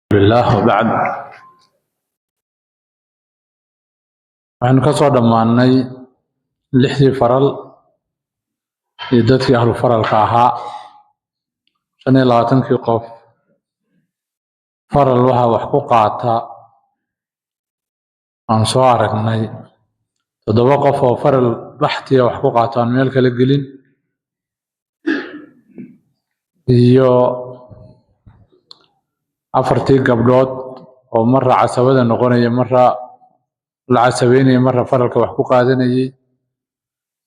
Alhamdulillah wabacd. Waxaynu ka soo dhammaannay lixdii faral iyo dadkii ahlu faralka ahaa, 25-kii qof. Faral waxaa wax ku qaata aan soo aragnay toddoba qof oo faral baxtiya wax ku qaato aan meel kala gelin, iyo afartii gabdhood oo marra casabada noqonaya, marra la casabeynaya, marra faralka wax ku qaadanayay,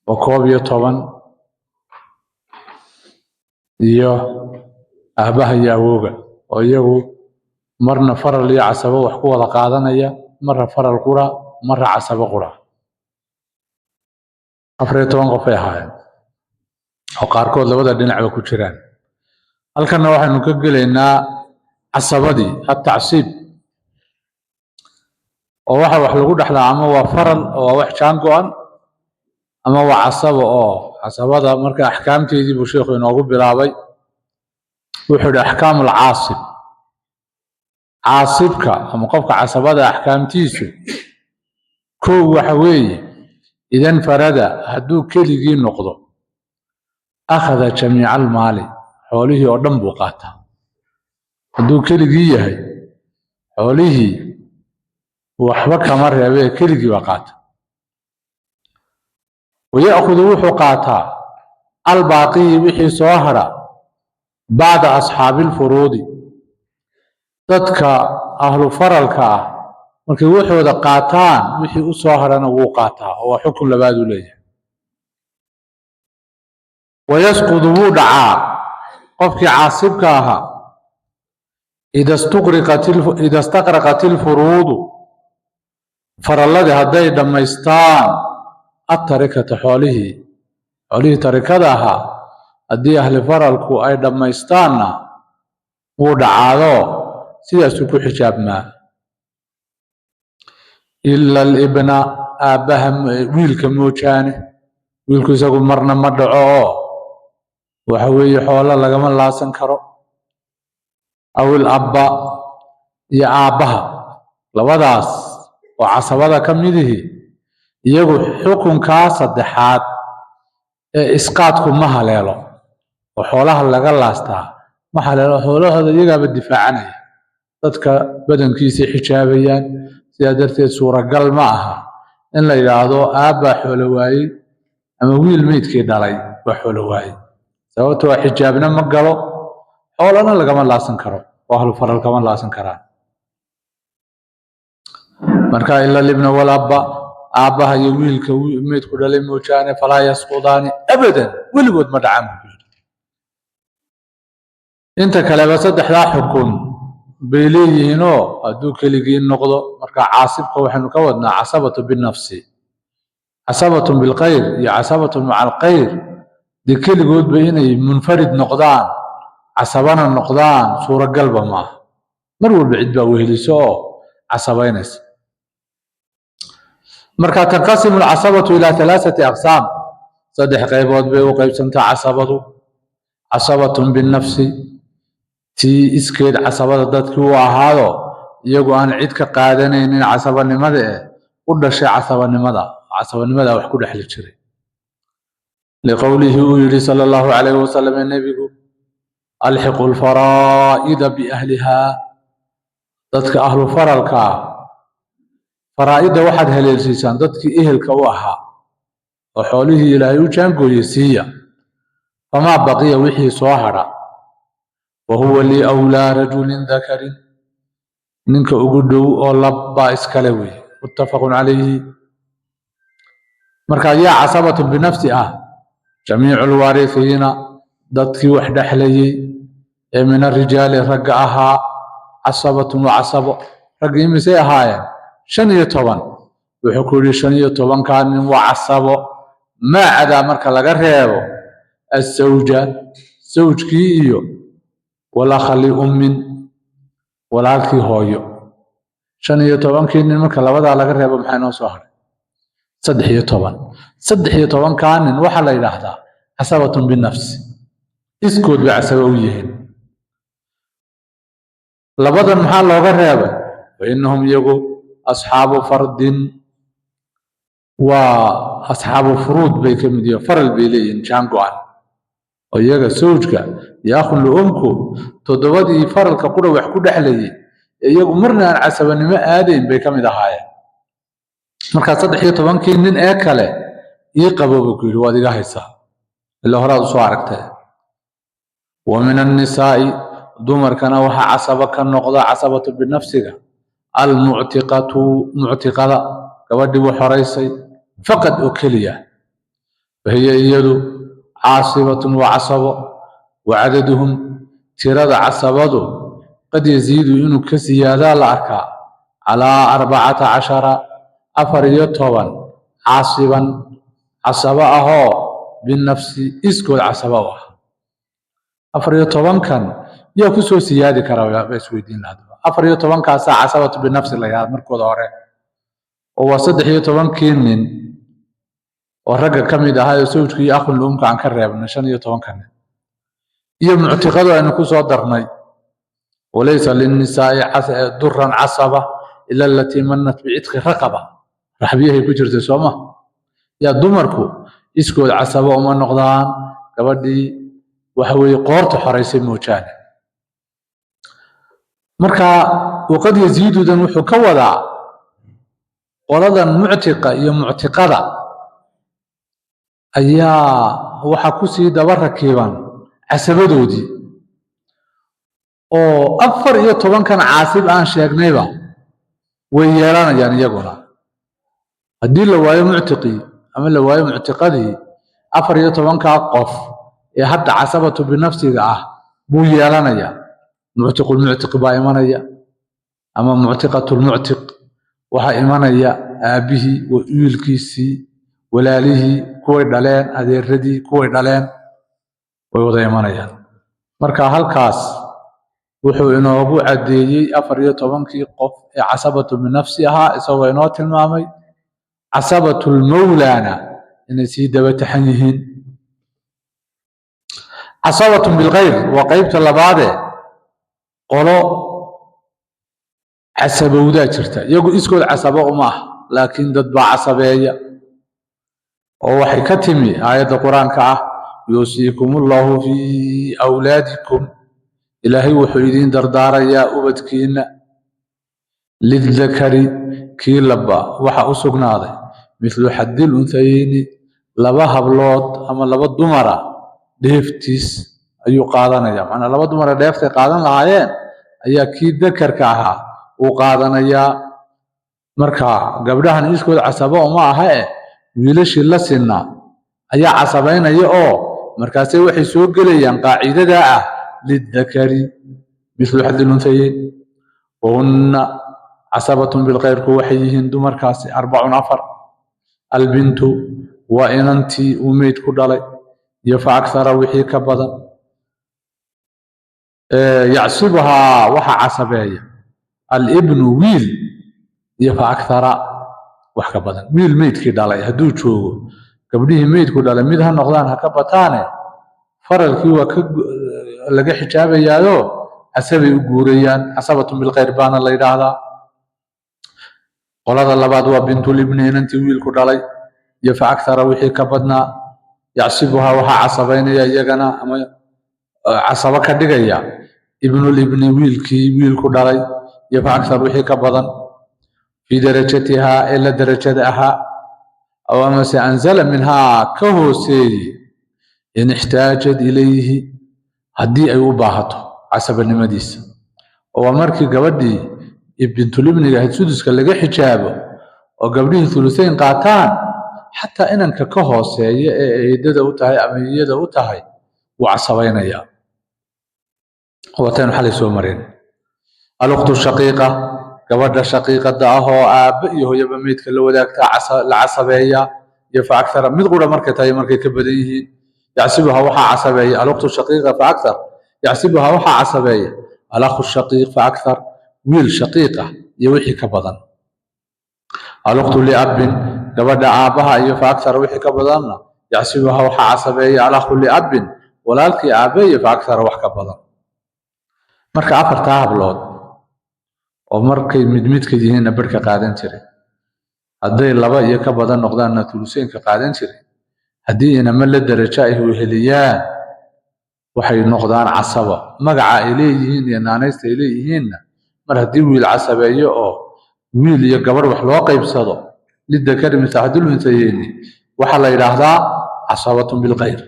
oo 11, iyo aabaha iyo awooga oo iyagu marna faral iyo casabo wax ku wada qaadanaya, marra faral qura, marra casabo qura. 14 qof ay ahaayeen oo qaarkood labada dhinacba ku jiraan. Halkanna waxaynu ka gelaynaa casabadii, atacsiib, oo waxa wax lagu dhexlaa ama waa faral oo waa wax jaan go-an, ama waa casabo, oo casabada marka axkaamteedii buu sheikhu inoogu bilaabay. Wuxuu yidhi: axkaamu alcaasib, caasibka ama qofka casabada axkaamtiisu. Kow waxa weeye: idan farada, hadduu keligii noqdo, akhada jamiica almaali, xoolihii oo dhan buu qaataa. Hadduu keligii yahay, xoolihii waxba kama reebee, keligii baa qaata. Waya'khudu, wuxuu qaataa, albaaqiyi, wixii soo hadha, bacda asxaabi alfuruudi, dadka ahlu faralka ah markay waxooda qaataan, wixii u soo hadhana wuu qaataa, oo waa xukun labaad uu leeyahay. Wayasqudu, wuu dhacaa qofkii caasibka ahaa, ida istaqraqat ilfuruudu, faralladii hadday dhammaystaan, atarikata, xoolihii tarikada ahaa haddii ahli faralku ay dhammaystaanna, wuu dhacaado, sidaasuu ku xijaabmaa. Ila alibna, aabbaha, wiilka moojaane. Wiilku isagu marna ma dhaco, oo waxa weeye xoolo lagama laasan karo. Aw il abba, iyo aabbaha, labadaas oo casabada ka midihi iyagu xukunkaa saddexaad ee isqaadku ma haleelo, oo xoolaha laga laastaa ma haleelo. Xoolahooda iyagaaba difaacanaya, dadka badankiisay xijaabayaan. Sidaa darteed suuragal ma aha in la yidhaahdo aabbaa xoolo waayey ama wiil meydkii dhalay waa xoolo waayey, sababto waa xijaabna ma galo, xoolana lagama laasan karo, oo ahlu faral kama laasan karaan. Marka ila libna walabba, aabbaha iyo wiilka meydku dhalay moojaane, falaa yasqudaani abadan, weligood ma dhacaan, buu yidhi. Inta kaleba saddexdaa xukun bay leeyihiinoo hadduu keligii noqdo. Marka caasibka waxaynu ka wadnaa casabatu binafsi, casabatun bilkhayr iyo casabatun maca alkhayr. Dee keligoodba inay munfarid noqdaan, casabana noqdaan, suuragalba maaha. Mar walba cid baa weheliso oo casabaynaysa. Marka tanqasimu alcasabatu ilaa alaaثati aqsaam, saddex qaybood bay u qaybsantaa casabadu. Casabatun binafsi, tii iskeed casabada dadkii u ahaado, iyagu aan cid ka qaadanaynin casabanimada eh u dhashay casabanimada, casabanimada wax ku dhexli jiray, liqowlihi uu yidhi sala allahu calayhi wasalam nebigu: alxiqu alfaraa'ida biahlihaa, dadka ahlu faralka ah faraa'idda waxaad haleelsiisaan dadkii ehelka u ahaa, oo xoolihii Ilaahay u jaangooyey siiya. Famaa baqiya, wixii soo hadha, wa huwa liawlaa rajulin dakarin, ninka ugu dhow oo lab baa iskale weeye. Muttafaqun calayhi. Marka yaa casabatun binafsi ah? Jamiicu alwaarihiina, dadkii wax dhexlayey ee min arijaali, ragga ahaa, casabatun wa casabo. Raggii imisay ahaayeen? 15. Wuxuu ku yidhi 15-kaa nin waa casabo, maa cadaa, marka laga reebo, asawja, sawjkii, iyo walakha liummin, walaalkii hooyo. 15-kii nin marka labadaa laga reebo, maxaa inoo soo haray? 13. 13-kaa nin waxaa la yidhaahdaa casabatun binafsi, iskood bay casabo u yihiin. Labadan maxaa looga reebay? Fa innahum iyagu asxaabu fardin, waa asxaabu furuud bay ka mid yihiin, faral bay leeyihiin jaan go'an, oo iyaga sawjka iyo akhun lu'umku toddobadii faralka qura wax ku dhexlayay ee iyagu marna aan casabanimo aadayn bay ka mid ahaayeen. Markaa 13-kii nin ee kale ii qabo buu ku yidhi, waad iga haysaa ilaa horaad usoo aragtay. Wa min annisaa'i, dumarkana waxaa casaba ka noqda casabatu binafsiga almuctiqatu, muctiqada, gabadhii buu xoraysay faqad oo keliya. Fahiya iyadu caasibatun, waa casabo. Wa cadaduhum, tirada casabadu, qad yaziidu, inuu ka siyaadaa la arkaa, calaa 14, 14 caasiban, casabo ahoo binafsi, iskood casabo u ah. 14-kan yaa ku soo siyaadi karaa ba isweydiin lahaa. 14-kaasaa casabatu binafsi la yidhahda markooda hore, oo waa 13-kii nin oo ragga ka mid ahaa oo sawjka iyo akhun luumka aan ka reebnay, 15-ka nin iyo muctiqadu aynu ku soo darnay. Walaysa linnisaa'i duran casaba ila alatii manat bicitqi raqaba, raxbiyahay ku jirtay sooma. Yaa dumarku iskood casabo uma noqdaan, gabadhii waxa weeye qoorta xoraysay moojaane. Marka waqad yaziidudan wuxuu ka wadaa qoladan muctiqa iyo muctiqada ayaa waxaa kusii daba rakiban casabadoodii, oo 14-kan caasib aan sheegnayba way yeelanayaan iyaguna. Haddii la waayo muctiqii ama la waayo muctiqadii, 14-kaa qof ee hadda casabatu binafsiga ah buu yeelanayaa. Muctiqulmuctiq baa imanaya ama muctiqatulmuctiq, waxaa imanaya aabbihii, wiilkiisii, walaalihii, kuway dhaleen, adeeradii, kuway dhaleen, way wada imanayaan. Marka halkaas wuxuu inoogu caddeeyey 14-kii qof ee casabatu binafsi ahaa, isagoo inoo tilmaamay casabatulmawlaana inay sii daba taxan yihiin. Casabatun bilkhayr waa qeybta labaade. Qolo casabowdaa jirta, iyagu iskood casabo uma ah, laakiin dad baa casabeeya, oo waxay ka timi aayadda Qur-aanka ah: yuusiikum allahu fii awlaadikum, Ilaahay wuxuu idiin dardaarayaa ubadkiinna. Lidakari, kii laba, waxa u sugnaaday mithlu xaddil unthayeyni, laba hablood ama laba dumara dheeftiis ayuu qaadanaya. Macnaa laba dumara dheeftay qaadan lahaayeen ayaa kii dakarka ahaa uu qaadanayaa. Marka gabdhahan iskood casabo uma aha eh, wiilashii la sinaa ayaa casabaynaya, oo markaase waxay soo gelayaan qaacidada ah lidakari mithlu xaddil unthayeyn. Wahunna casabatun bilkhayrku waxay yihiin dumarkaasi arbacun, afar. Albintu, waa inantii uu meyd ku dhalay iyo fa akhara, wixii ka badan. Yacsibuhaa, waxa casabeeya alibnu, wiil iyo fa akhara, wax ka badan. Wiil meydkii dhalay hadduu joogo, gabdhihii meydku dhalay mid ha noqdaan ha ka bataane, faralkii waa ka laga xijaabayaayo casabay u guurayaan. Casabatun bilkhayr baana la yidhaahdaa. Qolada labaad waa bintulibni, inantii wiilku dhalay iyo fa akhara, wixii ka badnaa. Yacsibuhaa, waxaa casabaynaya iyagana ama casabo ka dhigaya ibnulibni, wiilkii wiilku dhalay iyo fa akhar, wixii ka badan, fii darajatihaa, ee la darajada ahaa, aw amase anzala minhaa, ka hooseeye, in ixtaajad ilayhi, haddii ay u baahato casabanimadiisa. Oo waa markii gabadhii bintulibniga ahayd suduska laga xijaabo oo gabdhihii thulusayn qaataan, xataa inanka ka hooseeya ee eedada u tahay ama iyada u tahay wuu casabaynayaa. Wataynu xalay soo mareen. Alukhtu shaqiiqa, gabadha shaqiiqada ah oo aabbe iyo hooyaba meydka la wadaagtaa la casabeeya iyo fa akthara, mid qura markay tahay, markay ka badan yihiin. Yacsibuha, waxaa casabeeya alukhtu shaqiiqa fa akthar. Yacsibuha, waxaa casabeeya alakhu shaqiiq fa akthar, wiil shaqiiq ah iyo wixii ka badan. Alukhtu liabbin, gabadha aabbaha iyo fa akthara, wixii ka badanna, yacsibuha, waxaa casabeeya alakhu liabbin, walaalkii aabbe iyo fa akthara, wax ka badan. Marka afartaa hablood Oo markay mid midka yihiinna barhka qaadan jiray, hadday laba iyo ka badan noqdaanna thuluseynka qaadan jiray, haddii inama la darajo ay weheliyaan, waxay noqdaan casabo. Magaca ay leeyihiin iyo naanaysta ay leeyihiinna, mar haddii wiil casabeeyo oo wiil iyo gabadh wax loo qaybsado, lidakari mithlu xadil unsayeyni, waxaa la yidhaahdaa casabatun bilkhayr.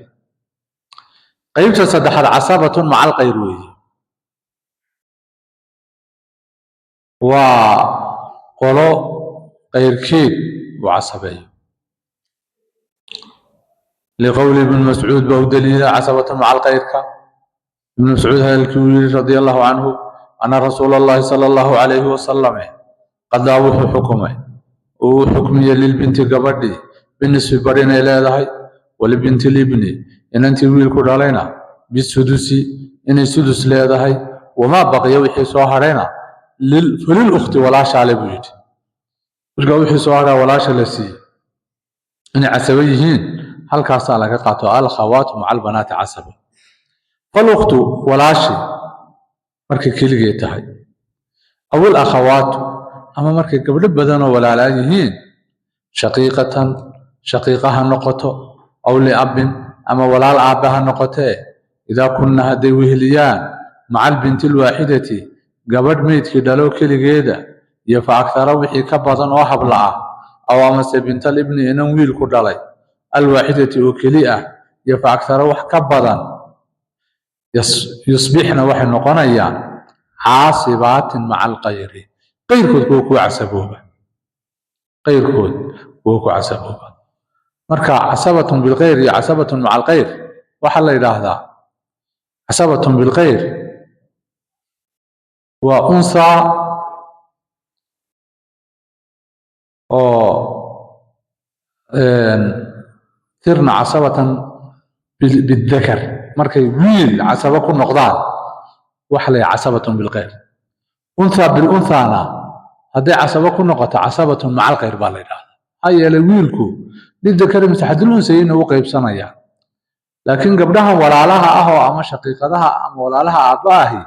Qaybta saddexaad casabatun maca alkhayr weeye. Waa qolo kayrkeed uu casabeeyo. Liqowli Ibni Mascuud baa u daliila casabatun maca alkhayrka. Ibnu Mascuud hadalkii uu yidhi, radia Allahu canhu, ana rasuula Allahi sala Allahu calayhi wasalame qadaa, wuxuu xukumay oo uu xukmiyey, lilbinti, gabadhii, binisfi, bar inay leedahay, walibinti libni, inantii wiilku dhalayna, bisudusi, inay sudus leedahay, wamaa baqiya, wixii soo hadhayna, falil ukhti, walaashaale buu yidhi. Marka wixii soo hadhaa walaasha la siiyey. Inay casabo yihiin halkaasaa laga qaato: alkhawaatu maca albanaati casaba. Falukhtu, walaashi, markay keligeed tahay, aw alakhawaatu, ama markay gabdho badanoo walaalaa yihiin, shaqiiqatan, shaqiiqa ha noqoto, aw liabin, ama walaal aabbe ha noqotee, idaa kunna, hadday weheliyaan, maca albinti alwaaxidati, gabadh meydkii dhalo keligeeda, iyo fa aktara, wixii ka badan oo habla ah, aw amase bintal ibni, inan wiilku dhalay, alwaaxidati, oo keli ah, iyo fa aktara, wax ka badan, yusbixna, waxay noqonayaan, caasibaatin maca alkhayri, qayrkood kuwa ku casabooba, qayrkood kuwa ku casabooba. Marka casabatun bilkhayr iyo casabatun maca alkhayr, waxaa la yidhaahdaa casabatun bilkhayr waa unsaa oo tirna casabatan bidakar. Markay wiil casabo ku noqdaan waxa la yidhaha casabatun bilkhayr. Unthaa bilunthaana hadday casabo ku noqoto, casabatun maca alkhayr baa la yidhahdaa. Maxaa yeelay, wiilku lidakari mise xadil unsayeyna u qaybsanaya, laakiin gabdhahan walaalaha ah oo ama shaqiiqadaha ama walaalaha aabba ahi,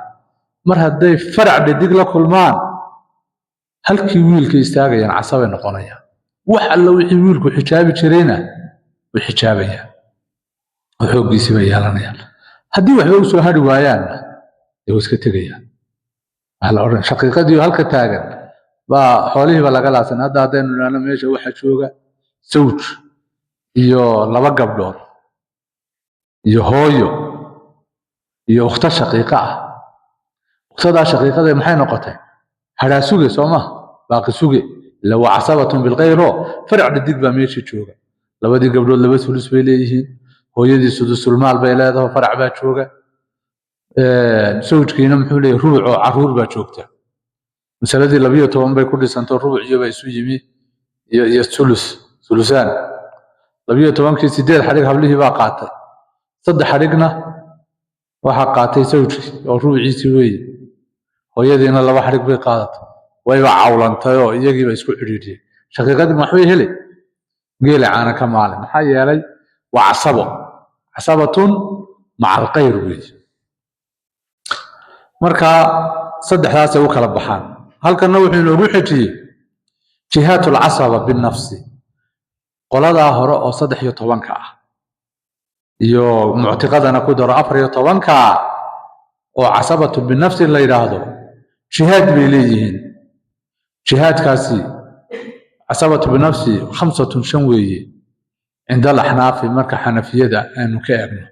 mar hadday farac dhadig la kulmaan, halkii wiilka istaagayaan, casabay noqonayaan. Wax alla wixii wiilku xijaabi jirayna way xijaabayaan oo xooggiisii bay yeelanayaan. Haddii waxba u soo hari waayaanna, dee way iska tegayaan. Waxaa la odhan shaqiiqadii oo halka taagan baa xoolihiiba laga laasan. Hadda haddaynu idhaahno meesha waxaa jooga sawj iyo laba gabdhood iyo hooyo iyo ukhto shaqiiqo ah, ukhtadaa shaqiiqada maxay noqotay? Hadhaa suge, soo ma baaqi suge? Ila waa casabatun bilkhayro, farac dhadig baa meesha jooga. Labadii gabdhood laba sulus bay leeyihiin, hooyadii sudusulmaal bay leedahay, farac baa jooga. Sawjkiina muxuu leeyahay? Rubuc, oo caruur baa joogta. Masaladii 12 bay ku dhisanto, rubuc iyo baa isu yimi iyo sulus, sulusaan. 12-kii sideed xadhig hablihii baa qaatay, saddex xadhigna waxaa qaatay sawjkii oo rubuciisii weeye, hooyadiina laba xadhig bay qaadatay. Wayba cawlantay oo iyagiiba isku cidhiidhiyey. Shaqiiqadii waxbay heli, geela caana ka maalin. Maxaa yeelay, waa casabo, casabatun maca alkhayr weeye. Marka saddexdaasay u kala baxaan. Halkanna wuxuu inoogu xejiyey jihaat alcasaba binafsi. Qoladaa hore oo 13-ka ah iyo muctiqadana ku daro, 14-ka oo casabatu binafsi la yidhaahdo, jihaad bay leeyihiin. Jihaadkaasi, casabatu binafsi, khamsatun, shan weeye, cinda alaxnaafi, marka xanafiyada aynu ka eegno.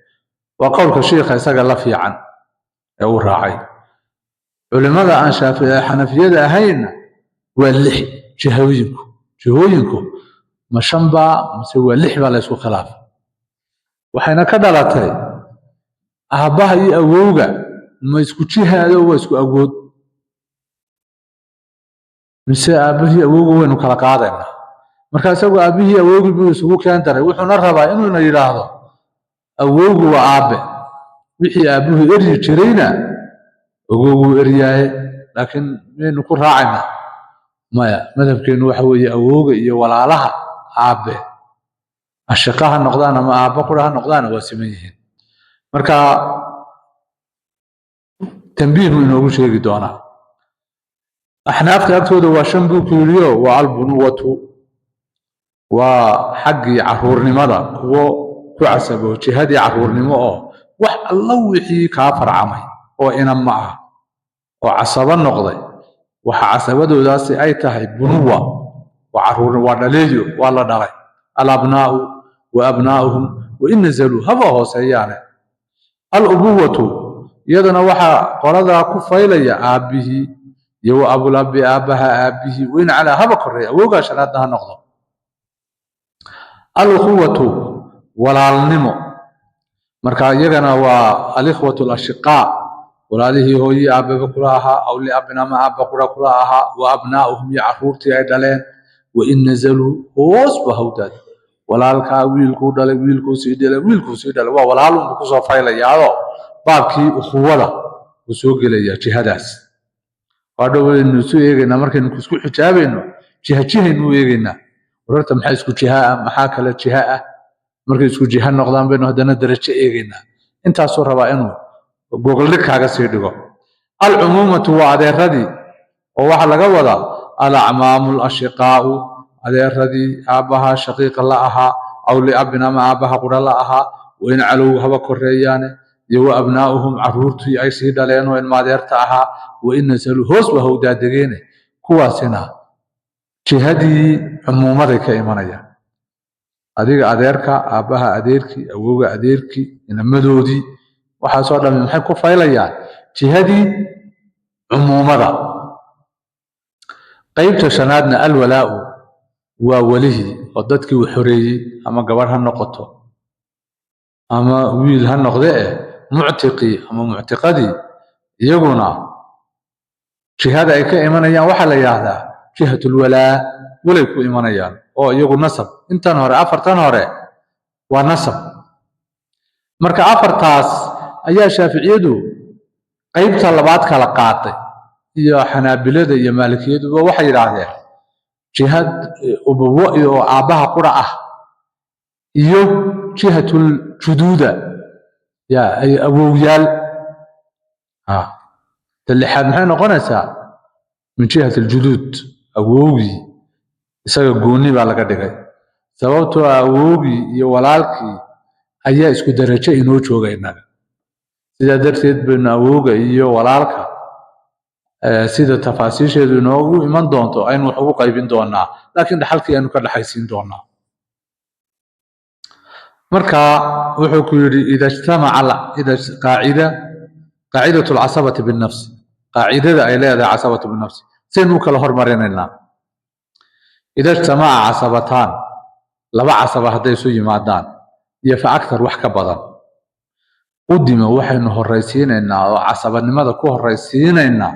Waa qowlka shiikha isaga la fiican ee uu raacay. Culimada aan xanafiyada ahaynna waa lix. Jihooyinku ma shan baa mise waa lix baa la ysku khilaafay. Waxayna ka dhalatay aabbaha iyo awowga ma isku jihaado, waa isku awood, mise aabbahii awowga waynu kala qaadaynaa? Marka isagu aabbihii awowgii buu isugu keen daray, wuxuuna rabaa inuuna yidhaahdo awowgu waa aabbe, wixii aabbuhu eryi jirayna awowguu eryaaye. Laakiin miyaynu ku raacaynaa? Maya. Madhabkeennu waxa weeye awowga iyo walaalaha aabbe, ashiqa ha noqdaan ama aabba qura ha noqdaan, waa siman yihiin. Marka tambiih buu inoogu sheegi doonaa. Axnaafta agtooda waa shan buu ku yidhiyo, waa albunuwatu, waa xaggii caruurnimada, kuwo ku casabo jihadii caruurnimo oo wax alla wixii kaa farcamay oo inama ah oo casabo noqday, waxa casabadoodaasi ay tahay bunuwa, waa caruur, waa dhaleeyo, waa la dhalay. Alabnaa'u wa abnaa'uhum wain nazaluu, haba hooseeyaane. Alubuwatu iyadana waxaa qoladaa ku faylaya aabbihii iyo wa abulabi, aabbaha aabbihii, wain calaa, haba koreeya, awoogaa shanaadna ha noqdo. Alukhuwatu, walaalnimo, marka iyagana waa alikhwatu alashiqaa, walaalihii hooyii aabbaba kula ahaa, aw liabin, ama aabba qura kula ahaa, wa abnaa'uhum, iyo caruurtii ay dhaleen, wain nazaluu, hoosba hawdaad, walaalkaa wiilkuu dhalay, wiilkuu sii dhalay, wiilkuu sii dhalay, waa walaalunbu kusoo faylayaado baabkii ukhuwada uu soo gelaya jihadaas. Waa dhowaynu isu eegaynaa markaynu isku xijaabayno, jiha jihaynu u eegaynaa. Wararta maxaa isku jiha ah, maxaa kale jiha ah? Markay isku jiha noqdaan baynu haddana darajo eegaynaa. Intaasuu rabaa inuu gogoldhig kaaga sii dhigo. Alcumuumatu waa adeeradii, oo waxaa laga wadaa alacmaamu alashiqaa'u, adeeradii aabbaha shaqiiqa la ahaa, aw liabin, ama aabbaha qura la ahaa, wain calow, haba koreeyaane, iyo wa abnaa'uhum, caruurtii ay sii dhaleen oo ilma adeerta ahaa, wain nasaluu, hoos ba howdaadegeene. Kuwaasina jihadii cumuumaday ka imanayaan. Adiga adeerka, aabbaha adeerkii, awowga adeerkii, inamadoodii, waxaasoo dhammi maxay ku faylayaan? Jihadii cumuumada. Qaybta shanaadna alwalaa'u, waa welihii oo dadkii uu xoreeyey, ama gabadh ha noqoto ama wiil ha noqde eh, muctiqii ama muctiqadii, iyaguna jihada ay ka imanayaan waxaa la yidhaahdaa jihatulwalaa, walay ku imanayaan, oo iyagu nasab. Intan hore, afartan hore, waa nasab. Marka afartaas ayaa Shaaficiyadu qaybta labaad kala qaatay, iyo Xanaabilada iyo Maalikiyaduba. Waxay yidhaahdeen jihad ubuwo iyo aabbaha qura ah iyo jihatul juduuda, ya ay awowyaal. Ta lixaad maxay noqonaysaa? Min jihat aljuduud, awowgii isaga gooni baa laga dhigay, sababtoo ah awowgii iyo walaalkii ayaa isku darajo inoo jooga innaga. Sidaa darteed baynu awowga iyo walaalka, sida tafaasiisheedu inoogu iman doonto, aynu wax ugu qaybin doonaa, laakiin dhaxalkii aynu ka dhaxaysiin doonaa. Marka wuxuu ku yidhi ida ijtamaca ida qaacida, qaacidatu alcasabati binafsi, qaacidada ay leedahay casabatu binafsi saynu u kala hormarinaynaa. Ida ijtamaca casabataan, laba casaba hadday isu yimaadaan iyo fa aktar, wax ka badan, qudima, waxaynu horaysiinaynaa oo casabanimada ku horaysiinaynaa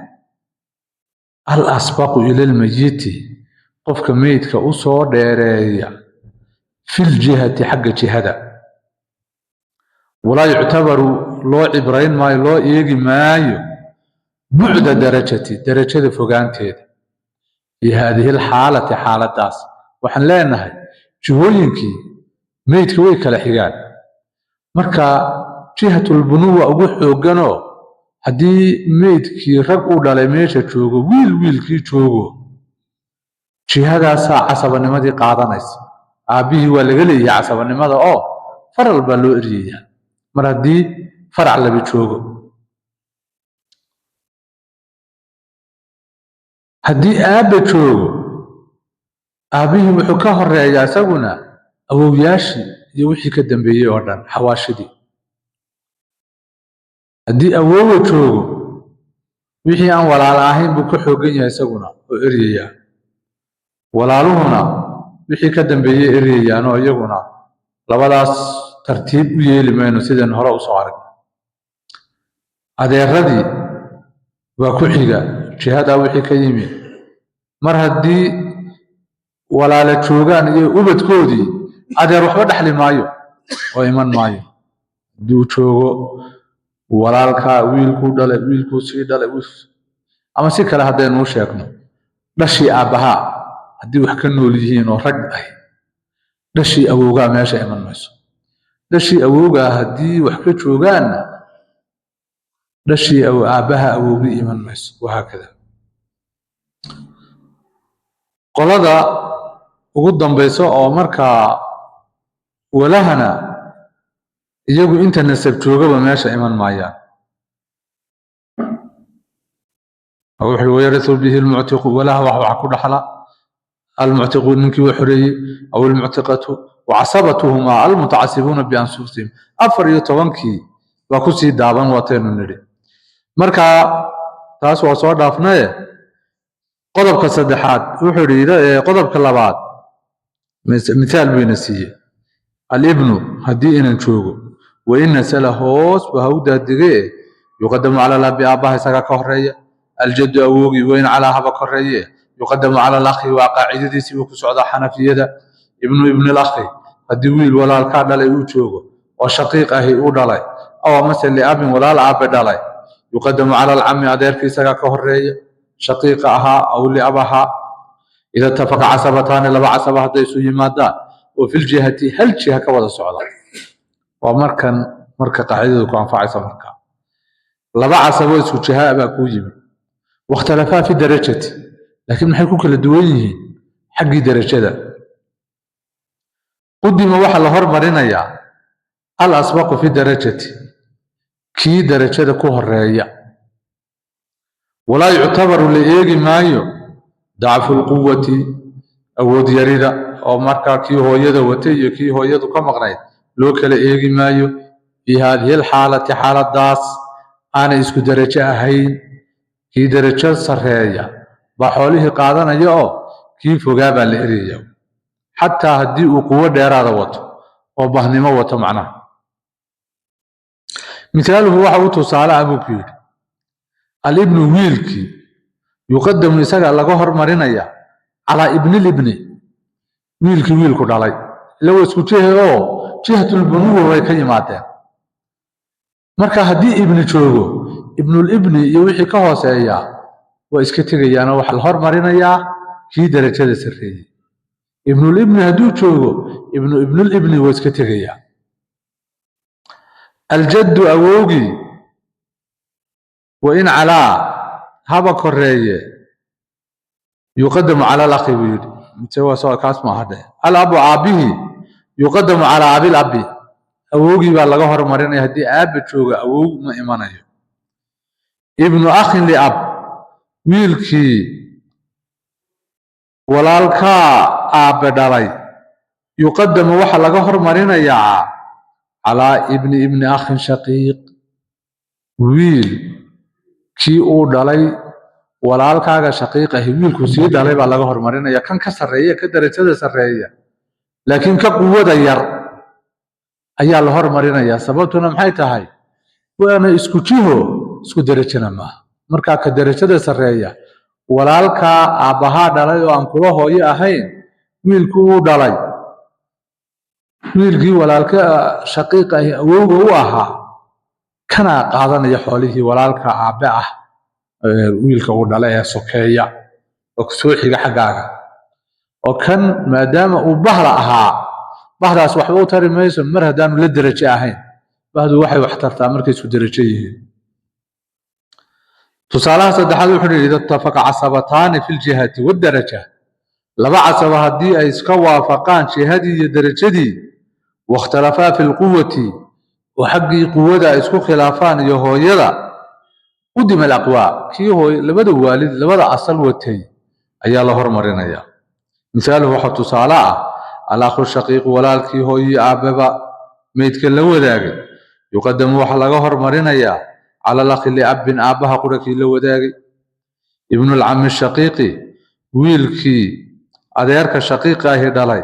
al asbaqu ila lmayiti, qofka meydka u soo dheereeya, fil jihati, xagga jihada. Walaa yuctabaru, loo cibrayn maayo, loo eegi maayo, bucda darajati, darajada fogaanteeda, fii haadihi alxaalati, xaaladaas. Waxaan leenahay jihooyinkii meydka way kala xigaan. Marka jihatulbunuwa ugu xoogganoo haddii meydkii rag u dhalay meesha joogo, wiil wiilkii joogo, jihadaasaa casabanimadii qaadanaysa. Aabbihii waa laga leeyahay casabanimada oo faral baa loo eryayaa mar haddii farac laba joogo. Haddii aabba joogo, aabbihii wuxuu ka horeeyaa isaguna awowyaashii iyo wixii ka dambeeyey oo dhan, xawaashidii. Haddii awowa joogo, wixii aan walaalo ahayn buu ka xooggan yahay isaguna oo eryayaa. Walaaluhuna wixii ka dambeeyey eryayaan, oo iyaguna labadaas tartiib u yeeli mayno sidaynu hore usoo aragno. Adeeradii waa ku xiga jihadaa wixii ka yimi. Mar haddii walaala joogaan iyo ubadkoodii, adeer waxba dhexli maayo oo iman maayo. Hadduu joogo walaalkaa wiilkuu dhalay, wiilkuu sii dhalay, ama si kale haddaynuu sheegno, dhashii aabbahaa haddii wax ka nool yihiin oo rag ah, dhashii awowgaa meesha iman mayso. Dhashii awowgaa haddii wax ka joogaanna, dhashii aabbaha awowgii iman mayso, wahaakada. Qolada ugu dambaysa oo markaa walahana iyagu inta nasab joogaba meesha iman maayaan. Wuxuu wayarisu bihi almuctiqu, walaha wax ku dhaxla almuctiqu, ninkii uu xoreeyey, aw almuctiqatu wacasabatuhumaa almutacasibuuna bianfusihim. 14-kii baa kusii daaban, waataynu nidhi. Marka taas waa soo dhaafnaye. Qodobka saddexaad wuxuu yidhi, qodobka labaad mithaal buu ina siiyey. Alibnu haddii inan joogo, wain nasala, hoos ba ha u daadige, yuqadamu cala alabi, aabbaha isagaa ka horeeya. Aljaddu, awowgii, wain calaa, haba koreeye, yuqadamu cala alakhi, waa qaacidadiisii buu ku socdaa xanafiyada. Ibnu ibni lakhi, haddii wiil walaalkaa dhalay uu joogo oo shaqiiq ahi uu dhalay, aw amase liabin, walaal aabe dhalay, yuqadamu cala alcami, adeerkii isagaa ka horeeya shaqiiqa ahaa aw liab ahaa. Ida ittafaqa casabataani, laba casaba hadday isu yimaadaan oo filjihati, hal jiha ka wada socda. Waa markan marka qaacidadu ku anfacaysa. Marka laba casabo isku jiha baa kuu yimid, wakhtalafaa fi darajati, laakiin maxay ku kala duwan yihiin? Xaggii darajada. Qudima, waxaa la hormarinayaa, al asbaqu fi darajati, kii darajada ku horeeya. Walaa yuctabaru, la eegi maayo, dacfu lquwati, awood yarida, oo markaa kii hooyada watay iyo kii hooyadu ka maqnayd loo kala eegi maayo. Fii haadihi alxaalati, xaaladaas aanay isku derajo ahayn, kii derajo sarreeya baa xoolihii qaadanaya oo kii fogaa baa la eriyaya, xataa haddii uu quwo dheeraada wato oo bahnimo wato macnaha. Mithaaluhu, waxa uu tusaale ah buu ku yidhi, alibnu, wiilkii, yuqadamu, isaga laga hormarinaya, calaa ibnilibni, wiilkii wiilku dhalay. Ila waa isku jihe oo jihatulbunuwa way ka yimaadeen. Marka haddii ibni joogo, ibnulibni iyo wixii ka hooseeya waa iska tegayaanoo waxaa la hormarinayaa kii darajada sarreeyey. Ibnulibni hadduu joogo, ibnu ibnulibni waa iska tegayaa. Aljaddu, awowgii, wa in calaa, haba koreeye, yuqadamu cala alakhi buu yidhi. Mise waa soo kaas maaha dheh. Alabu, aabbihii, yuqadamu calaa abil abi, awowgii baa laga hormarinaya. Haddii aabba jooga, awow ma imanayo. Ibnu akhin liab, wiilkii walaalkaa aabbe dhalay, yuqadamu, waxaa laga hormarinayaa, calaa ibni ibni akhin shaqiiq, wiil kii uu dhalay walaalkaaga shaqiiq ahi, wiilkuu sii dhalay baa laga hormarinaya kan ka sarreeya, ka darajada sarreeya laakiin ka quwada yar ayaa la hormarinayaa. Sababtuna maxay tahay? Waana isku jiho, isku derajana maaha. Markaa ka derajada sarreeya, walaalkaa aabbahaa dhalay oo aan kula hooyo ahayn wiilku uu dhalay, wiilkii walaalka shaqiiq ahi awowga u ahaa, kanaa qaadanaya xoolihii walaalka aabbe ah wiilka uu dhalay ee sokeeya oo soo xiga xaggaaga. Oo kan maadaama uu bahla ahaa, bahdaas waxba u tari mayso mar haddaanu la derajo ahayn. Bahdu waxay wax tartaa markay isku derajo yihiin. Tusaalaha saddexaad wuxuu yidhi: ida ittafaqa casabataani fi ljihati waddaraja, laba casaba haddii ay iska waafaqaan jihadii iyo derajadii, wakhtalafaa fi lquwati, oo xaggii quwada ay isku khilaafaan iyo hooyada, qudima alaqwaa, kii hooy labada waalid labada asal watay ayaa la hormarinaya. Misaaluhu, waxaa tusaale ah, alakhu shaqiiqu, walaalkii hooyii aabbaba meydka la wadaagay, yuqadamu, waxaa laga hormarinayaa, cala alakhi liabbin, aabbaha qura kii la wadaagay. Ibnulcami shaqiiqi, wiilkii adeerka shaqiiqa ahi dhalay,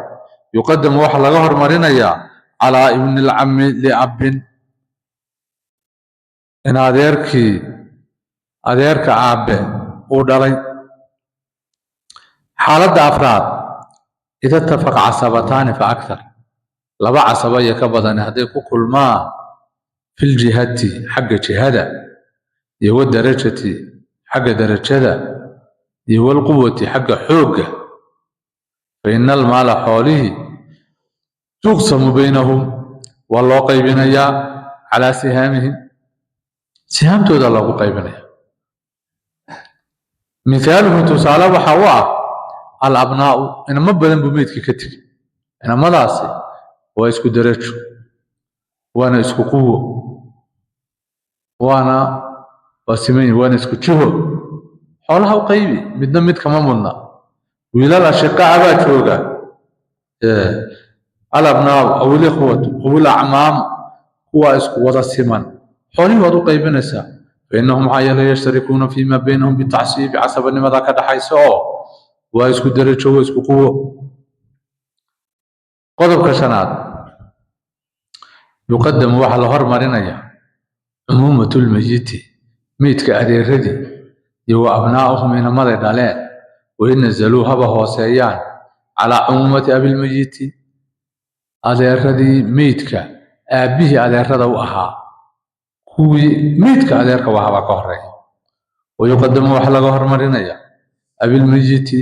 yuqadamu, waxaa laga hormarinayaa, calaa ibnilcami liabbin, in adeerkii adeerka aabbe uu dhalay. Xaaladda afraad: ida ittafaqa casabataani fa akthar, laba casaba iyo ka badani hadday ku kulmaan, filjihati, xagga jihada, iyo wadarajati, xagga darajada, iyo walquwati, xagga xoogga, fa ina almaala, xoolihii, tuqsamu baynahum, waa loo qaybinayaa, calaa sihaamihim, sihaamtooda loogu qaybinaya. Mithaaluhu, tusaale waxa u ah, Alabnaa'u, inamo badan buu meydka ka tegey. Inamadaasi waa isku derajo, waana isku quwo, waana waa siman, waana isku jiho. Xoolaha u qaybi, midna mid kama mudna. Wiilal ashiqaa baa jooga. Alabnaa'u aw ilikhwatu aw ilacmaamu, kuwaa isku wada siman, xoolihii waad u qaybinaysaa. Fainahum, maxaa yeelay, yashtarikuuna fiima baynahum bitacsiibi, casabanimada ka dhaxaysa oo waa isku derajo, waa isku quwo. Qodobka shanaad: yuqadamu, waxaa la hormarinayaa, cumuumatu lmayiti, meydka adeeradii, iyo wa abnaa'uhum, inamaday dhaleen, wain nazaluu, haba hooseeyaan, calaa cumuumati abilmayiti, adeeradii meydka aabbihii adeerada u ahaa. Kuwii meydka adeerka u ahaa baa ka horeeya. Wayuqadamu, waxaa laga hormarinaya, abilmayiti,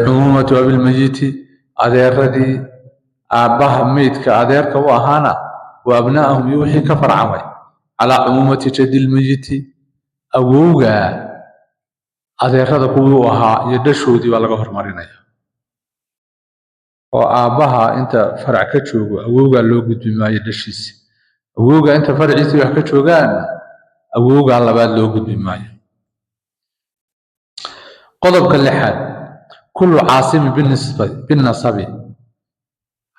cumuumatu abilmayiti, adeeradii aabbaha meydka adeerka u ahaana, wa abnaa'ahum, iyo wixii ka farcamay, calaa cumuumati jadilmayiti, awowga adeerada kuwii u ahaa iyo dhashoodii baa laga hormarinaya. Oo aabbaha inta farac ka joogo, awowgaa loo gudbi maayo dhashiisi. Awowga inta faraciisii wax ka joogaan, awowgaa labaad loo gudbi maayo. Qodobka lixaad: kullu caasibin binnasabi,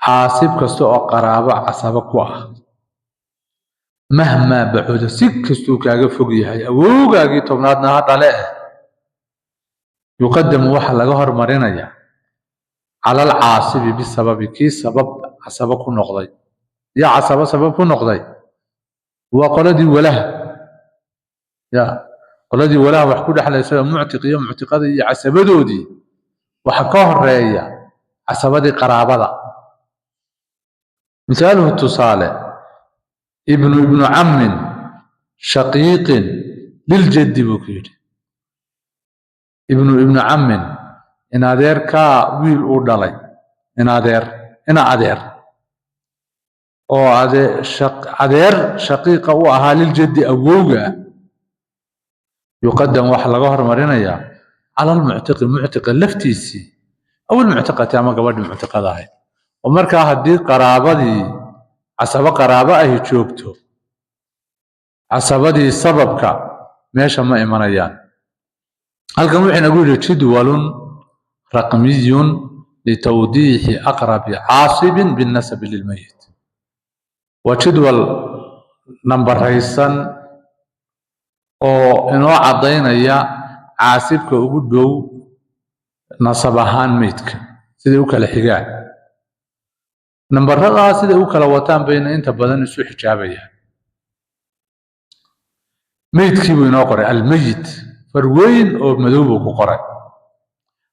caasib kasta oo qaraabo casabo ku ah, mahmaa bacuda, si kastuu kaaga fog yahay, awowgaagii 10aadna ha dhale eh, yuqadamu, waxaa laga hormarinaya, cala alcaasibi bisababi, kii sabab casabo ku noqday. Yaa casabo sabab ku noqday? Waa qoladii walaha, ya qoladii walaha wax ku dhexlaysa, muctiq iyo muctiqada iyo casabadoodii. Waxa ka horeeya casabadii qaraabada. Misaaluhu, tusaale: ibnu ibnu cammin shaqiiqin liljaddi, buu ku yidhi. Ibnu ibnu cammin, in adeerkaa wiil uu dhalay, in adeer, ina adeer oo adeer shaqiiqa u ahaa, liljaddi, awowga, yuqadam, waxaa laga hormarinayaa, cala almuctiqi, muctiqa laftiisii, aw almuctiqati, ama gabadhii muctiqada ahayd. Oo markaa haddii qaraabadii casabo qaraabo ahi joogto, casabadii sababka meesha ma imanayaan. Halkan wuxuu inagu yidhi: jadwalun raqmiyun litawdiixi aqrabi caasibin binnasabi lilmayit. Waa jadwal nambaraysan oo inoo caddaynaya caasibka ugu dhow nasab ahaan meydka, siday u kala xigaan nambaradaa, siday u kala wataan bayna inta badan isu xijaabayaan. Meydkii buu inoo qoray, almeyit, farweyn oo madow buu ku qoray.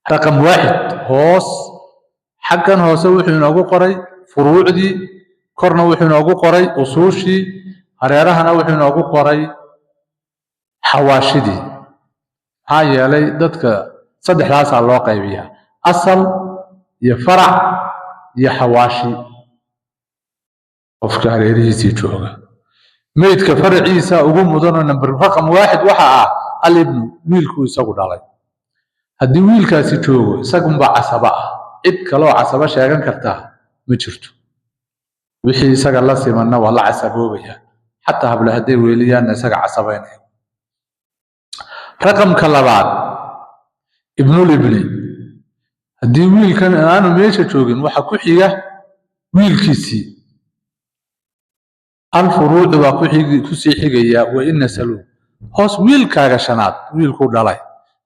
Raqam 1 hoos, xaggan hoose wuxuu inoogu qoray furuucdii, korna wuxuu inoogu qoray usuushii, hareerahana wuxuu inoogu qoray xawaashidii. Maxaa yeelay dadka saddexdaasaa loo qaybiyaa: asal iyo farac iyo xawaashi. Qofka hareerihiisii jooga, meydka faraciisa ugu mudanoo nambar raqam 1 waxa ah alibnu, wiilkuu isagu dhalay. Haddii wiilkaasi joogo, isagunbaa casaba ah, cid kaloo casabo sheegan kartaa ma jirto. Wixii isaga la simanna waa la casaboobaya, xataa hable hadday weeliyaanna isaga casabaynaya. Raqamka labaad, ibnulibni. Haddii wiilkan aanu meesha joogin, waxa ku xiga wiilkiisii. Alfuruucu baa ku sii xigaya, wa in nasaluu, hoos wiilkaaga shanaad, wiilkuu dhalay,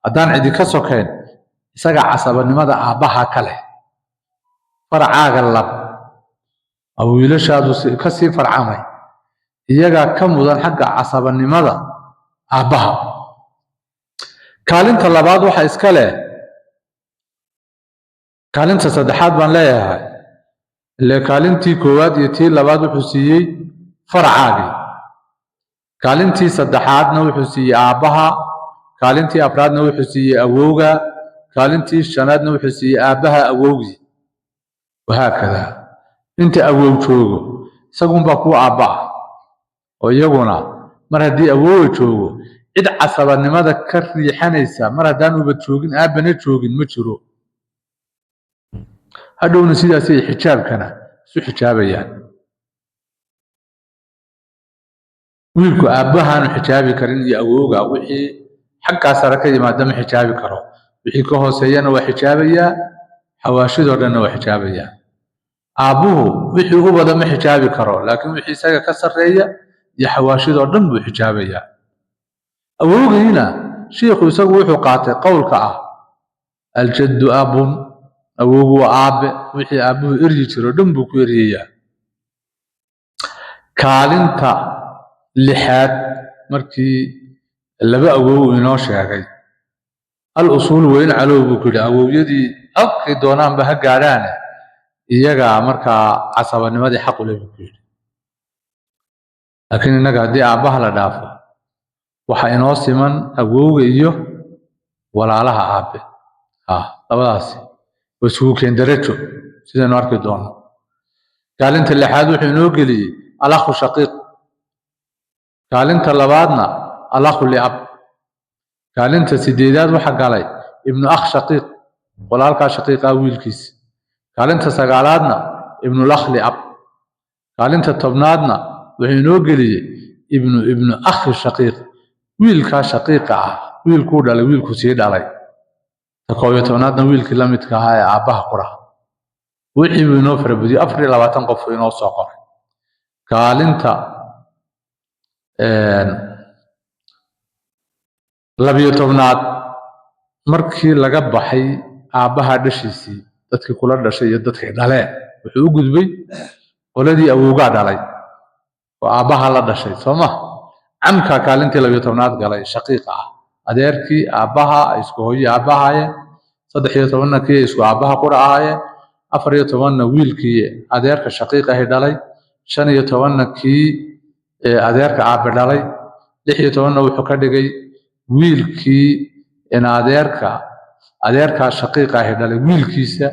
haddaan cidi ka sokayn, isaga casabanimada aabbaha ka leh. Faracaaga lab oo wiilashaadu ka sii farcamay, iyagaa ka mudan xagga casabanimada aabbaha. Kaalinta labaad waxa iska leh, kaalinta saddexaad baan leeyahay, ile kaalintii koowaad iyo tii labaad wuxuu siiyey faracaagii, kaalintii saddexaadna wuxuu siiyey aabbaha, kaalintii afraadna wuxuu siiyey awowga, kaalintii shanaadna wuxuu siiyey aabbaha awowgii, wahaakada. Inta awow joogo, isagunbaa kuwa aabba ah, oo iyaguna mar haddii awowa joogo, Cid casabanimada ka riixanaysa mar haddaan ubad joogin, aabbana joogin, ma jiro. Hadhowna sidaasay xijaabkana isu xijaabayaan. Wiilku aabbahaanu xijaabi karin iyo awowga, wixii xaggaa sare ka yimaada ma xijaabi karo, wixii ka hooseeyana waa xijaabayaa, xawaashidoo dhanna waa xijaabayaa. Aabbuhu wixii ubada ma xijaabi karo, laakiin wixii isaga ka sarreeya iyo xawaashidoo dhan buu xijaabayaa. Awowgiina shiikhu isagu wuxuu qaatay qowlka ah aljaddu abun, awowgu waa aabe, wixii aabbuhu eryi jiro dhan buu ku eryayaa. Kaalinta lixaad markii laba awow inoo sheegay, al usuul weyn calow buu ku yidhi, awowyadii halkay doonaanba ha gaadhaane, iyagaa markaa casabanimadii xaq u leh buu ku yidhi. Laakiin innaga haddii aabbaha la dhaafo, waxaa inoo siman awowga iyo walaalaha aabe. Labadaasi waa isugu keen darajo, sidaynu arki doono. Kaalinta lixaad wuxuu inoo geliyey alakhu shaqiiq, kaalinta labaadna alakhu liab, kaalinta sideedaad waxa galay ibnu akh shaqiiq, walaalkaa shaqiiqaa wiilkiisa, kaalinta sagaalaadna ibnulakh liab, kaalinta tobnaadna wuxuu inoo geliyey ibnu ibnu akhi shaqiiq, wiilkaa shaqiiqa ah wiilkuu dhalay, wiilku sii dhalay. Ta 11aadna wiilkii la midka ahaa ee aabbaha qura. Wixii buu inoo farabadiyey, 24 qof buu inoo soo qoray. Kaalinta 12aad markii laga baxay aabbaha dhashiisii, dadkii kula dhashay iyo dadkii dhaleen, wuxuu u gudbay qoladii awowgaa dhalay oo aabbaha la dhashay, soo ma? Camkaa kaalintii 12aad galay, shaqiiqa ah, adeerkii aabbaha ay isku hooyo aabbaha ahaayeen. 13na kii ay isku aabbaha qura ahaayeen. 14na wiilkii adeerka shaqiiq ahi dhalay. 15na kii adeerka aabe dhalay. 16na wuxuu ka dhigay wiilkii in adeerka adeerkaa shaqiiqa ahi dhalay wiilkiisa.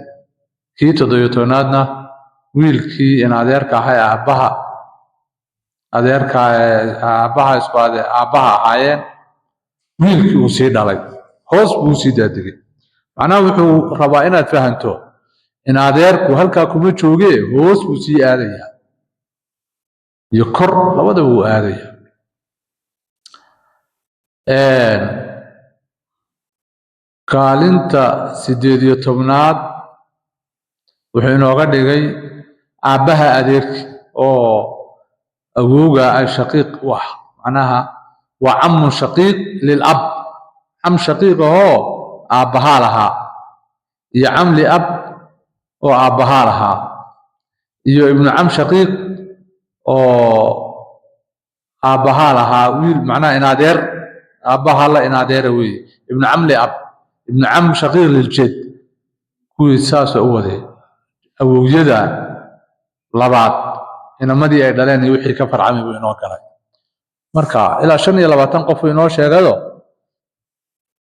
Kii 17aadna wiilkii in adeerka ahaa ee aabbaha adeerka aabbaha isku aabbaha ahaayeen wiilkii uu sii dhalay. Hoos buu sii daadegay. Macnaha wuxuu rabaa inaad fahanto in adeerku halkaa kuma joogee, hoos buu sii aadayaa iyo kor labadaba wuu aadayaa. Kaalinta 18aad wuxuu inooga dhigay aabbaha adeerki oo awowga ay shaqiiq u ah, macnaha waa camun shaqiiq lilab, cam shaqiiq ahoo aabbahaa lahaa, iyo cam liab oo aabbahaa lahaa, iyo ibnu cam shaqiiq oo aabbahaa lahaa wiil, macnaha in adeer aabbaha la in adeera weeye, ibnu cam liab, ibnu cam shaqiiq liljed. Kuwii saasa u waday awowyada labaad inamadii ay dhaleen iyo wixii ka farcamay buu inoo galay. Marka ilaa 25 qof uu inoo sheegado,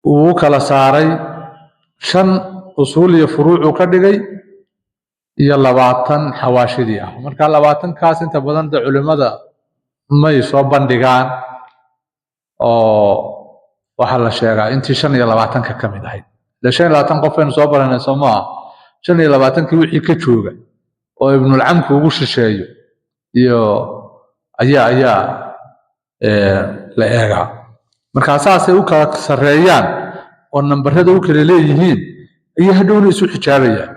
uu u kala saaray shan usuul iyo furuucuu ka dhigay iyo 20 xawaashidii ah. Marka 20kaas inta badan de culimmada may soo bandhigaan, oo waxaa la sheegaa intii 25ka ka mid ahayd. Ile 25 qof baynu soo baranay, soo maaha? 25kii wixii ka jooga oo ibnulcamku ugu shisheeyo iyo ayaa la eegaa. Markaa saasay u kala sarreeyaan oo nambarada u kala leeyihiin ayay hadhowna isu xijaabayaan.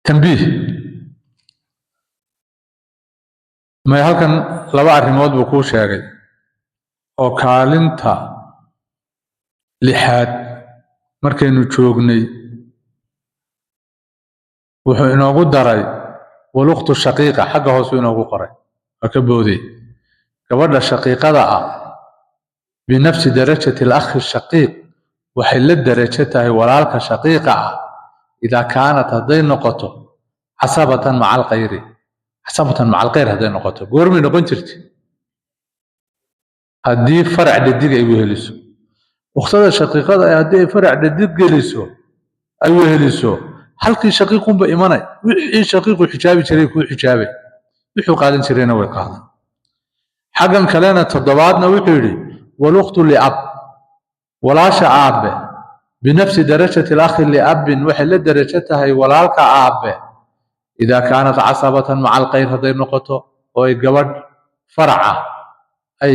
Tambiih may halkan laba arrimood buu kuu sheegay oo kaalinta lixaad markaynu joognay wuxuu inoogu daray walukhtu shaqiiqa, xagga hoosuu inoogu qoray, waa ka booday. Gabadha shaqiiqada ah binafsi darajati alakhi shaqiiq, waxay la darajo tahay walaalka shaqiiqa ah, idaa kaanat hadday noqoto casabatan maca alkhayri, casabatan maca alkhayr hadday noqoto. Goormay noqon jirtay? Haddii farac dhadig ay weheliso. Ukhtada shaqiiqada ah haddii ay farac dhadig geliso, ay weheliso, halkii shaqiiqunba imanay, wixii shaqiiqu xijaabi jiray kuu xijaabay, wuxuu qaadan jirayna way qaadan. Xaggan kalena toddobaadna wuxuu yidhi Walukhtu liab, walaasha aabe, binafsi darajati alakhi liabin, waxay la derajo tahay walaalka aabe, idaa kaanat casabatan maca alkayr, hadday noqoto oo ay gabadh faraca ay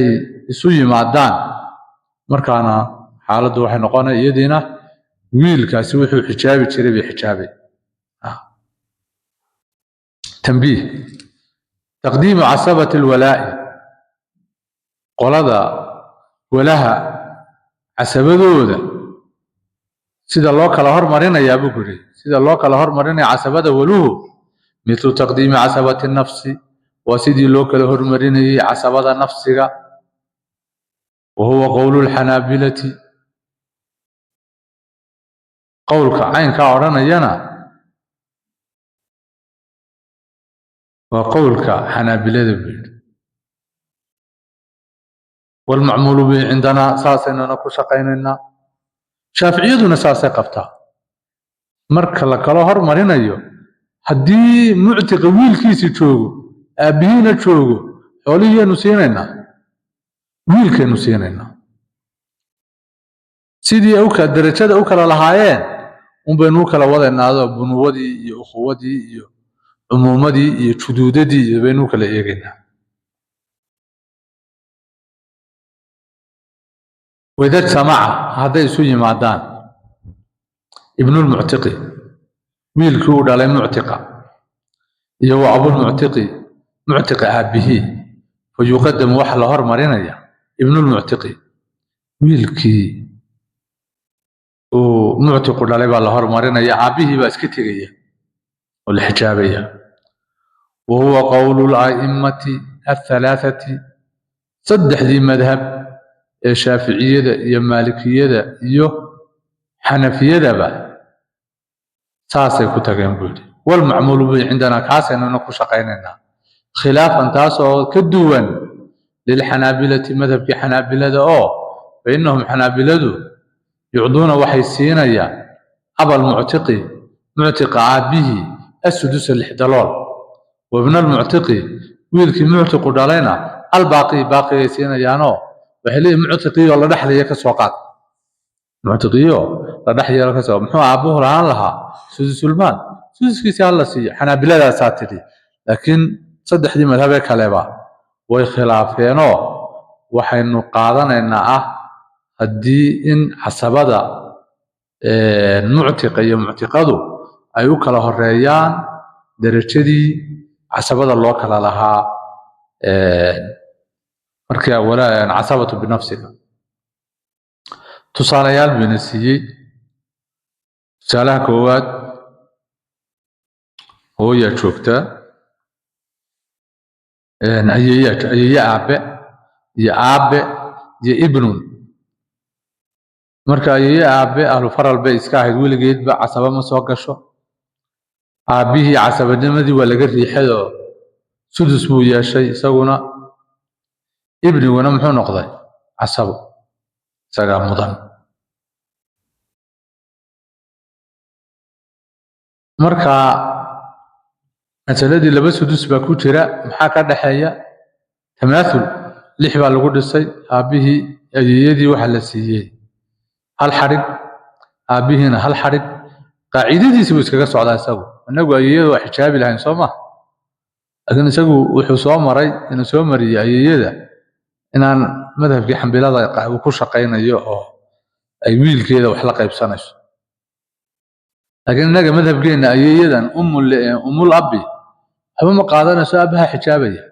isu yimaadaan. Markaana xaaladdu waxay noqonay iyadiina wiilkaasi wuxuu xijaabi jiray bay xijaabay. Tanbiih: taqdiimu casabati alwalaa'i, qolada walaha casabadooda sida loo kala hormarinayaa buu ku yidhi, sida loo kala hormarinaya casabada waluhu, mithlu taqdiimi casabati nafsi, waa sidii loo kala hormarinayay casabada nafsiga. Wa huwa qowlu lxanaabilati, qowlka caynkaa odhanayana waa qowlka xanaabilada buu yidhi. Waalmacmuulu bihi cindanaa, saasaynuna ku shaqaynaynaa, shaaficiyaduna saasay qabtaa. Marka la kala hormarinayo, haddii muctiqa wiilkiisi joogo, aabbihiina joogo, xoolihiiyaynu siinaynaa, wiilkaynu siinaynaa. Sidii darajada u kala lahaayeen unbaynu u kala wadaynaadoo bunuwadii iyo ukhuwadii iyo cumuumadii iyo juduudadii iyo baynu u kala eegaynaa. Waida ijtamaca, hadday isu yimaadaan, ibnulmuctiqi, wiilkii uu dhalay muctiqa, iyo wa abulmuctiqi, muctiqa aabbihii, fa yuqadamu, waxa la hormarinaya, ibnulmuctiqi, wiilkii uu muctiqu dhalay baa la hormarinaya, aabbihii baa iska tegaya oo la xijaabaya. Wa huwa qowlu la'immati athalaathati, saddexdii madhab ee shaaficiyada iyo maalikiyada iyo xanafiyadaba saasay ku tageen buu yidhi. Walmacmuulu bihi cindanaa, kaasaynuna ku shaqaynaynaa, khilaafan taasoo ka duwan lilxanaabilati, madhabkii xanaabilada, oo fa innahum, xanaabiladu, yucduuna, waxay siinayaan, abalmuctiqi, muctiqa aabbihii, assudusa, lix dalool, wabna almuctiqi, wiilkii muctiqu dhalayna, albaaqi, baaqigay siinayaanoo waxay leeyihin muctiqiyo la dhexlaya ka soo qaad, muctiqiyo la dhexyeelo ka soo, muxuu aabbuhu lahaan lahaa? Sudusulmaal, suduskiisi hala siiyo. Xanaabiladaasaa tidhi, laakiin saddexdii madhabee kaleba way khilaafeenoo waxaynu qaadanaynaa haddii in casabada muctiqa iyo muctiqadu ay u kala horeeyaan derajadii casabada loo kala lahaa marka walaa casabatu binafsiga. Tusaalayaal buyna siiyey. Tusaalaha koowaad, hooyaa joogtaa, ayeeyaa, ayeeye aabe iyo aabe iyo ibnun. Marka ayeeye aabe ahlu faral bay iska ahayd weligeedba, casaba ma soo gasho. Aabbihii casabanimadii waa laga riixay oo sudus buu yeeshay isaguna. Ibniguna muxuu noqday? Casabo, isagaa mudan. Marka masaladii laba sudus baa ku jira, maxaa ka dhexeeya? Tamaathul, lix baa lagu dhisay. Aabbihii ayeeyadii waxaa la siiyey hal xadhig, aabbihiina hal xadhig. Qaacidadiisi buu iskaga socdaa isagu. Inagu ayeeyada waa xijaabi lahayn, soo ma? Laakiin isagu wuxuu soo maray, inuu soo mariyey ayeeyada inaan madhabkii xambilada uu ku shaqaynayo oo ay wiilkeeda wax la qaybsanayso. Laakiin innaga madhabkeenna ayeeyadan ummul abi waxba ma qaadanayso, aabaha xijaabaya,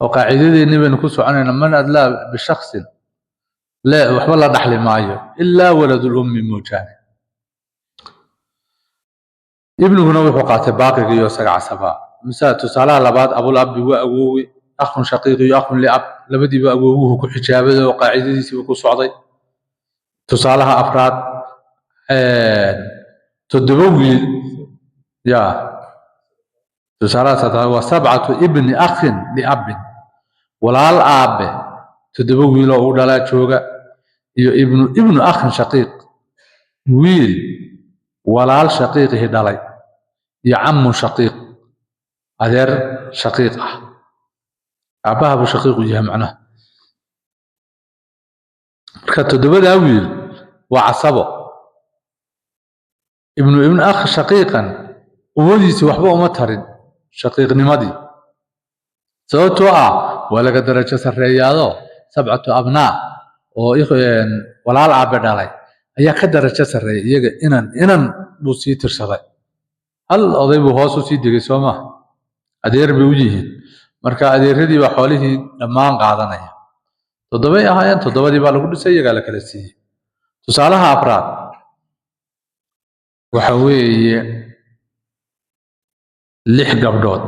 oo qaacidadeennii baynu ku soconayna: man adlaa bishaksin waxba la dhaxli maayo ilaa waladul ummi moojaane. Ibniguna wuxuu qaatay baaqigiiyo isaga casabaa. Mise tusaalaha labaad, abul abi waa awoowe, akhun shaqiiq iyo akhun liab, labadiiba awowuhu ku xijaabay oo qaacidadiisiiba ku socday. Tusaalaha afraad, toddoba wiil ya. Tusaalaha saddexaad waa sabcatu ibni akhin liabin, walaal aabe toddoba wiil oo u dhalaa jooga, iyo ibnu akhin shaqiiq, wiil walaal shaqiiqihi dhalay, iyo camun shaqiiq, adeer shaqiiq ah, aabbaha buu shaqiiq u yahay macnaha. Marka toddobadaa wiil waa casabo. Ibnu ibn akh shaqiiqan quwadiisii waxba uma tarin shaqiiqnimadii, sababtoo ah waa laga darajo sarreeyaado. Sabcatu abnaa oo walaal aabe dhalay ayaa ka darajo sarreeya iyaga. Inan inan buu sii tirsaday, hal oday buu hoos u sii degay, soo maha? Adeer bay u yihiin. Marka adeeradii baa xoolihii dhammaan qaadanaya. Toddobay ahaayeen, toddobadii baa lagu dhisay, iyagaa la kala siiyey. Tusaalaha afraad waxa weeye lix gabdhood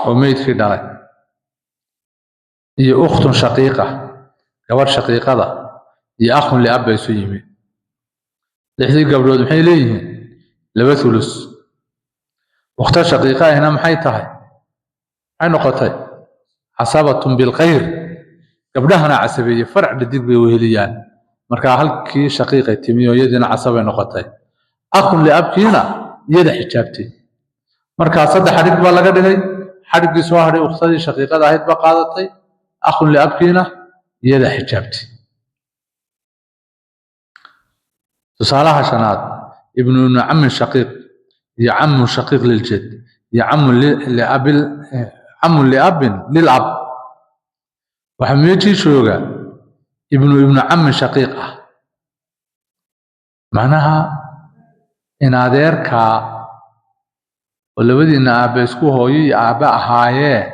oo meydkii dhalay iyo ukhtun shaqiiqa, gabadh shaqiiqada, iyo akhun liab ba isu yimi. Lixdii gabdhood maxay leeyihiin? Laba thulus. Ukhta shaqiiqa ahna maxay tahay? Maxay noqotay? Casabatun bilkhayr. Gabdhahana casabeeyey, farac dhadig bay weheliyaan. Marka halkii shaqiiqay timi oo iyadiina casabay noqotay, akhun liabkiina iyada xijaabtay. Markaa saddex xadhig baa laga dhigay. Xadhiggii soo hadhay ukhtadii shaqiiqada ahayd baa qaadatay, akhun liabkiina iyada xijaabtay. Tusaalaha shanaad, ibnu ibnu cammin shaqiiq iyo cammun shaqiiq liljad iyo cammun liabil, cammun liabin lilab. Waxaa meeshii jooga ibnu ibnu cammin shaqiiq ah, macnaha in adeerkaa oo labadiina aabbe isku hooyo iyo aabbe ahaayeen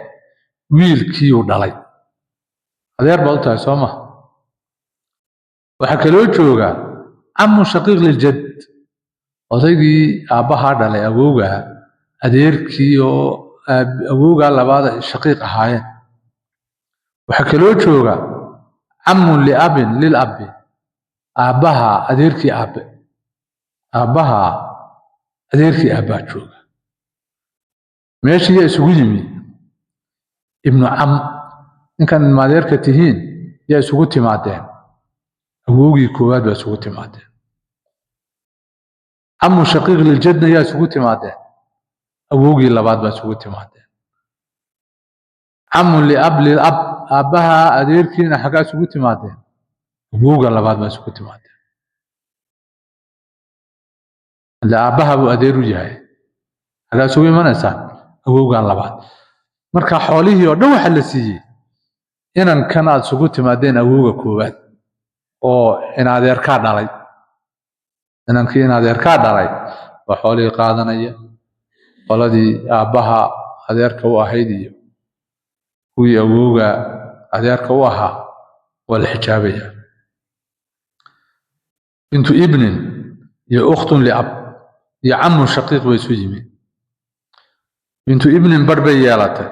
wiilkiiuu dhalay, adeer baad u tahay, soo ma? Waxaa kaloo jooga cammun shaqiiq liljad, odaygii aabbahaa dhalay, awowgaa adeerkii oo awowgaa labaad ay shaqiiq ahaayeen. Waxaa kaloo jooga cammun liabin lilabi, aabbaha adeerkii aabbe, aabbaha adeerkii aabbaa jooga. Meeshii yaa isugu yimi? Ibnu cam, ninkan ilma adeerka tihiin yaa isugu timaadeen? Awowgii koowaad baa isugu timaadeen. Cammu shaqiiq liljadna yaa isugu timaadeen? Awowgii labaad baa isugu timaadeen. Cammun liab lilab, aabbaha adeerkiina xaggaa isugu timaadeen? Awowga labaad baa isugu timaadeen. Ile aabbaha buu adeer u yahay. Xaggaa isugu imanaysaa? Awowgan labaad. Marka xoolihii oo dhan waxaa la siiyey inankan aad isugu timaadeen awowga koowaad oo in adeerkaa dhalay. Inankii in adeerkaa dhalay baa xoolihii qaadanaya. Qoladii aabbaha adeerka u ahayd iyo kuwii awowga adeerka u ahaa waa la xijaabaya. Bintu ibnin iyo ukhtun liab iyo cammun shaqiiq bay isu yimi. Bintu ibnin bar bay yeelatay,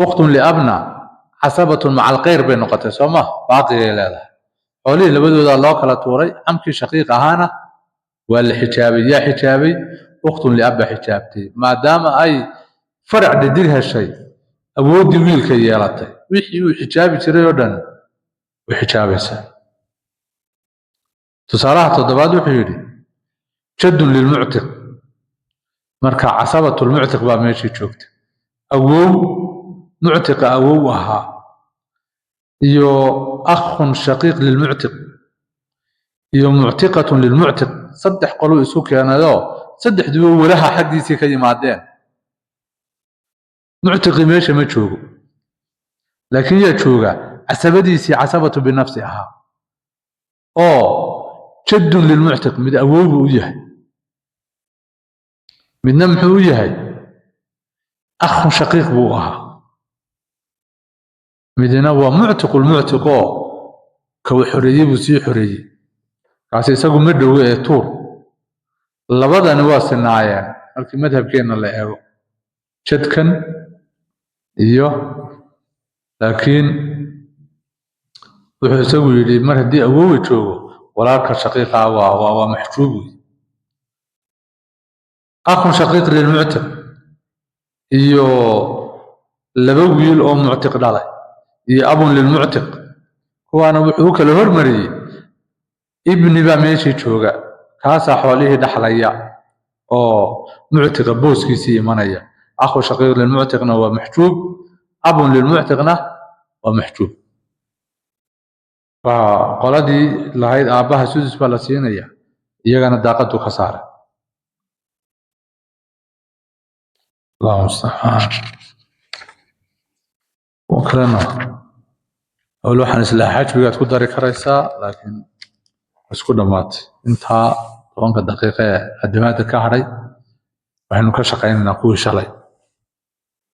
ukhtun liabna casabatun maca alkhayr bay noqotay, soo ma? Baaqigay leedahay. Xoolihii labadoodaa loo kala tuuray. Camkii shaqiiq ahaana waa la xijaabay. Yaa xijaabay? Ukhtun liab baa xijaabtay. Maadaama ay farac dhadig heshay, awooddii wiilka yeelatay, wixii uu xijaabi jiray oo dhan way xijaabaysaa. Tusaalaha toddobaad wuxuu yidhi jaddun lilmuctiq. Marka casabatulmuctiq baa meeshii joogta, awow muctiqa awow ahaa iyo akhun shaqiiq lilmuctiq iyo muctiqatun lilmuctiq. Saddex qoluu isu keenayoo saddexduba walaha xaggiisii ka yimaadeen. Muctiqii meesha ma joogo, laakiin yaa jooga? Casabadiisii casabatu binafsi ahaa oo jaddun lilmuctiq, mid awowbu u yahay, midna muxuu u yahay? Akhun shaqiiq buu ahaa, midna waa muctiqulmuctiq oo kaw xoreeyey buu sii xoreeyey. Kaasi isagu ma dhowe ee tuur. Labadani waa sinaayeen markii madhabkeenna la eego, jadkan iyo, laakiin wuxuu isagu yidhi mar haddii awowe joogo, walaalka shaqiiqa waa maxjuub wey. Akhun shaqiiq lilmuctiq iyo laba wiil oo muctiq dhalay iyo abun lilmuctiq, kuwaana wuxuu u kala hormariyey ibni baa meeshii jooga, kaasaa xoolihii dhaxlaya oo muctiqa booskiisii imanaya. Akhu shaqiiq lilmuctiqna waa maxjuub, abun lilmuctiqna waa maxjuub. Waa qoladii lahayd aabbaha sudus baa la siinaya, iyagana daaqadu ka saaray. Allahu mustacaan. Kuwa kalena awal waxaan islaa xajbigaad ku dari karaysaa, laakiin isku dhammaatay. Intaa 10-ka daqiiqa ee adimaada ka hadhay waxaynu ka shaqaynaynaa kuwii shalay.